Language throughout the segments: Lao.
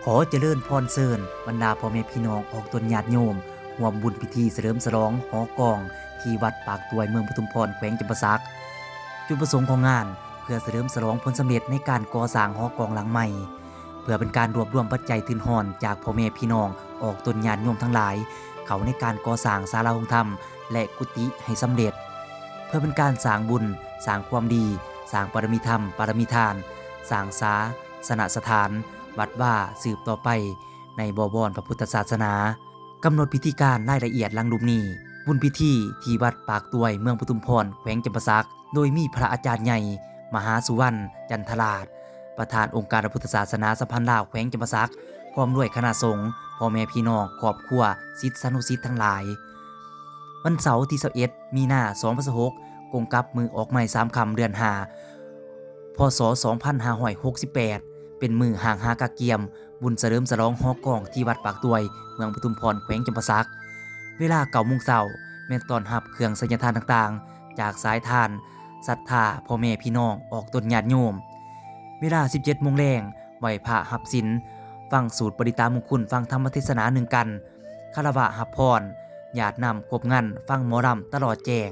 ຂໍຈະເລີນພອນເຊີນບັນດາພໍ່ແມ່ພີ່ນ້ອງອອກຕົນຍາດໂຍມ ຮ່ວມບຸນພິທີສະເຫຼີມສະຫຼອງຫໍກອງ ທີ່ວັດປາກຕວຍ ເມືອງປະທຸມພອນ ແຂວງຈຳປາສັກ. ຈຸດປະສົງຂອງງານ ເພື່ອສະເຫຼີມສະຫຼອງຜົນສຳເລັດໃນການກໍ່ສ້າງຫໍກອງຫຼັງໃໝ່, ເພື່ອເປັນການລວບລວມປັດໄຈທຶນຮອນຈາກພໍ່ແມ່ພີ່ນ້ອງອອກຕົນຍາດໂຍມທັງຫຼາຍ ເຂົ້າໃນການກໍ່ສ້າງສາລາໂຮງທຳ ແລະ ກຸຕິໃຫ້ສຳເລັດ, ເພື່ອເປັນການສ້າງບຸນ, ສ້າງຄວາມດີ, ສ້າງບາລະມີທຳ, ບາລະມີທານ, ສ້າງສາສະນະສະຖານວັດວາສືບຕໍ່ໄປໃນບໍວອນພະພຸດທະສາສະໜາ. ກຳນົດພິທີການລາຍລະອຽດຫຼັງຮູບນີ້. ບຸນພິທີທີ່ວັດປາກຕວຍ ເມືອງປະທຸມພອນ ແຂວງຈຳປາສັກ ໂດຍມີພະອາຈານໃຫຍ່ ມະຫາສຸວັນ ຈັນທະລາດ ປະທານອົງການພະພຸດທະສາສະໜາສຳພັນລາວແຂວງຈຳປາສັກ ພ້ອມດ້ວຍຄະນະສົງ, ພໍ່ແມ່ພີ່ນ້ອງ, ຄອບຄົວ, ສິດສານຸສິດທັງຫຼາຍ. ວັນເສົາທີຊາວເອັດ ມີນາ ສອງພັນຊາວຫົກ ກົງກັບມື້ອອກໃໝ່ສາມຄ່ຳເດືອນຫ້າ ພ.ສ. ສອງພັນຫ້າຮ້ອຍຫົກສິບແປດ ເປັນມື້ຮ້າງຮາກະກຽມ ບຸນສະເຫຼີມສະຫຼອງຫໍກອງທີ່ວັດປາກຕວຍ ເມືອງປະທຸມພອນ ແຂວງຈຳປາສັກ. ເວລາເກົ້າໂມງເຊົ້າ ແມ່ນຕ້ອນຮັບເຄື່ອງໄສຍະທານຕ່າງໆ ຈາກສາຍທານສັດທາພໍ່ແມ່ພີ່ນ້ອງອອກຕົນຍາດໂຍມ. ເວລາສິບເຈັດໂມງແລງ ໄຫວ້ພະຮັບສິນ, ຟັງສູດປະລິດຕະມຸງຄຸນ, ຟັງທຳມະເທດສະໜາໜຶ່ງກັນ, ຄາລະວະຮັບພອນ, ຍາດນ້ຳຄົບງັນ, ຟັງໝໍລຳຕະຫຼອດແຈ້ງ.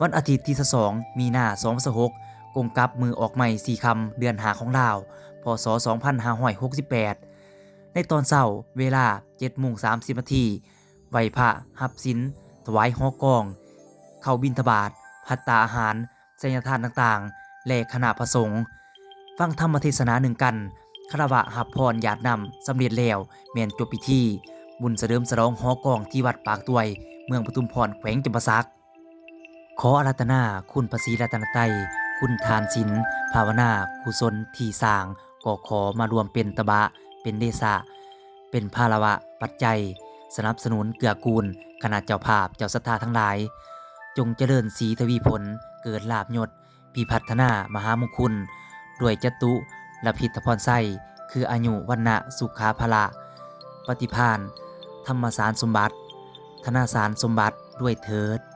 ວັນອາທິດທີຊາວສອງ ມີນາ ສອງພັນຊາວຫົກ ກົງກັບມື້ອອກໃໝ່ສີ່ຄ່ຳເດືອນຫ້າຂອງລາວ ພ.ສ. ສອງພັນຫ້າຮ້ອຍຫົກສິບແປດ ໃນຕອນເຊົ້າເວລາເຈັດໂມງສາມສິບນາທີ ໄຫວ້ພະຮັບສິນ, ຖວາຍຫໍກອງ, ເຂົ້າບິນທະບາດ, ພັດຕາອາຫານ, ໄສຍະທານຕ່າງໆ ແລະ ຄະນະພະສົງ ຟັງທຳມະເທດສະໜາໜຶ່ງກັນ, ຄາລະວະຮັບພອນຍາດນ້ຳສຳເລັດແລ້ວ ແມ່ນຈົບພິທີ ບຸນສະເຫຼີມສະຫຼອງຫໍກອງທີ່ວັດປາກຕວຍ ເມືອງປະທຸມພອນ ແຂວງຈຳປາສັກ. ຂໍອາລາທະນາຄຸນພະສີລັດຕະນະໄຕ, ຄຸນທານສິນ, ພາວະນາ, ກຸສົນທີ່ສ້າງ ກໍຂໍມາລວມເປັນຕະບະ ເປັນເດຊະ ເປັນພາລະວະປັດໄຈ ສະໜັບສະໜູນເກື້ອກູນຄະນະເຈົ້າພາບເຈົ້າສັດທາທັງຫຼາຍ, ຈົ່ງຈະເລີນສີທະວີຜົນ, ເກີດລາບຍົດ, ພິພັດທະນາມະຫາມຸງຄຸນ ດ້ວຍຈະຕຸລະພິດທະພອນໄຊ ຄືອາຍຸ ວັນນະ ສຸຂາພະລະ, ປະຕິພານທຳມະສານສົມບັດ, ທະນາສານສົມບັດດ້ວຍເທີດ.